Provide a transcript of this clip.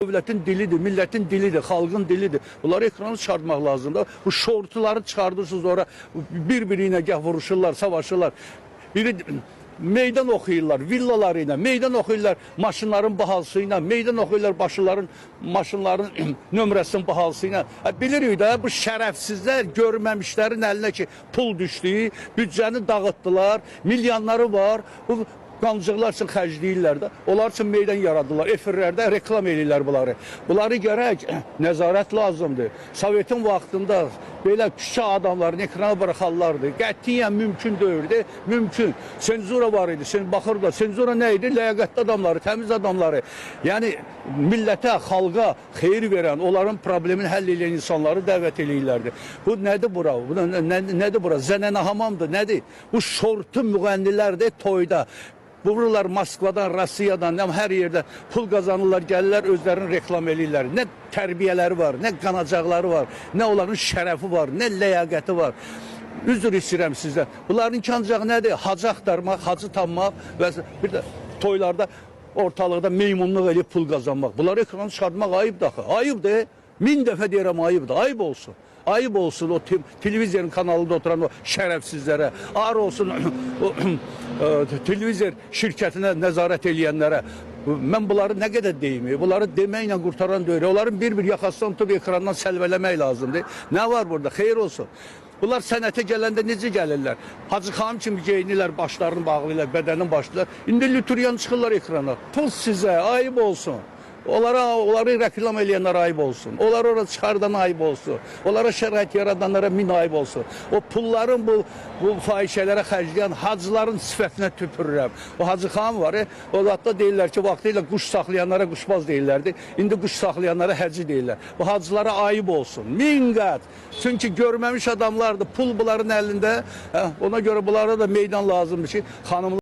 Dövlətin dilidir, millətin dilidir, xalqın dilidir. Bunları ekrana çıxartmaq lazımdır. Bu şortuları çıxardırsınız ora, bir-biri ilə gah vuruşurlar, savaşırlar. Biri meydan oxuyurlar villaları ilə, meydan oxuyurlar maşınların bahası ilə, meydan oxuyurlar başların maşınların nömrəsinin bahası ilə. Ha, bilirik də bu şərəfsizlər görməmişlərin əlinə ki pul düşdü, büdcəni dağıtdılar, milyonları var. Bu qancıqlar üçün xərcləyirlər də. Onlar üçün meydan yaradırlar, efirlərdə reklam eləyirlər bunları. Bunları gərək nəzarət lazımdır. Sovetin vaxtında belə küçə adamlarını ekrana buraxarlardı. Qətiyyən mümkün deyildi. Mümkün. Senzura var idi. Sen baxırdılar. Senzura nə idi? Ləyaqətli adamları, təmiz adamları. Yəni millətə, xalqa xeyir verən, onların problemini həll edən insanları dəvət eləyirlərdi. Bu nədir bura? Bu nədir bura? Zənənə hamamdır. Nədir? Bu şortu müğənnilərdir toyda. Vururlar Moskvadan, Rusiyadan, nə hər yerdə pul qazanırlar, gəlirlər, özlərini reklam eləyirlər. Nə tərbiyələri var, nə qanacaqları var, nə onların şərəfi var, nə ləyaqəti var. Üzr istəyirəm sizdən. Bunların ancaq nədir? Hacı axtarmaq, hacı tapmaq və bir də toylarda ortalıqda meymunluq eləyib pul qazanmaq. Bunları ekrana çıxartmaq ayıbdır axı. Ayıbdır. Min dəfə deyirəm ayıbdır. Ayıb olsun. Ayıb olsun o televizorun kanalında oturan o şərəfsizlərə. Ar olsun o televizor şirkətinə nəzarət eləyənlərə. Mən bunları nə qədər deyim? Bunları deməklə qurtaran deyil. Onların bir-bir yaxasından tutub ekrandan səlvələmək lazımdır. Nə var burada? Xeyir olsun. Bunlar sənətə gələndə necə gəlirlər? Hacı xanım kimi geyinirlər, başlarını bağlayırlar, bədənini başlayırlar. İndi lüturyan çıxırlar ekrana. Pul sizə, ayıb olsun. Onlara, onları reklam eləyənlərə ayıb olsun. Onları ora çıxardan ayıb olsun. Onlara şərait yaradanlara min ayıb olsun. O pulların bu fahişələrə xərcləyən hacıların sifətinə tüpürürəm. O Hacı xan var, o hatta deyirlər ki, vaxtilə quş saxlayanlara quşbaz deyirlərdi. İndi quş saxlayanlara həcci deyirlər. Bu hacılara ayıb olsun. Min qat. Çünki görməmiş adamlardır. Pul bunların əlində. Hə, ona görə bunlara da meydan lazımdır ki, xanımlar